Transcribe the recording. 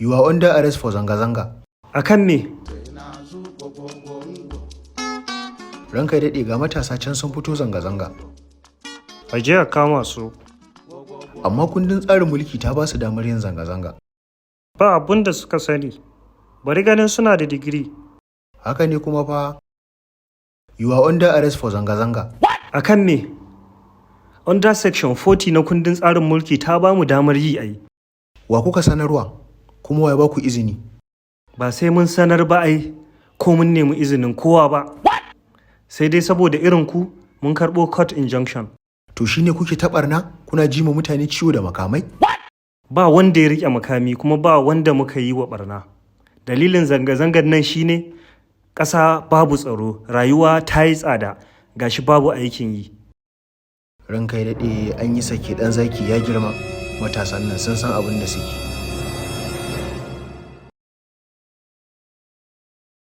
You are under arrest for zanga-zanga. Akan me? Ranka ya daɗe, ga matasa can sun fito zanga-zanga. A je a kama su. Amma kundin tsarin mulki ta ba su damar yin zanga-zanga. Ba abun da suka sani. Bari ganin suna da digiri. Haka ne kuma fa. You are under arrest for zanga-zanga. Akan me? Under section 40 na kundin tsarin mulki ta ba mu damar yi ai. Wa kuka sanarwa? Kuma wa ya ba ku izini? Ba sai mun sanar ba ai, ko mun nemi izinin kowa ba. Sai dai saboda irin ku mun karɓo court injunction. To shine kuke ta ɓarna, kuna ji ma mutane ciwo da makamai? Ba wanda ya riƙe makami, kuma ba wanda muka yi wa barna. Dalilin zanga-zangar nan shine ƙasa babu tsaro, rayuwa ta yi tsada, gashi babu aikin yi. Ranka ya daɗe, an yi sake ɗan zaki ya girma. Matasan nan sun san abin da suke.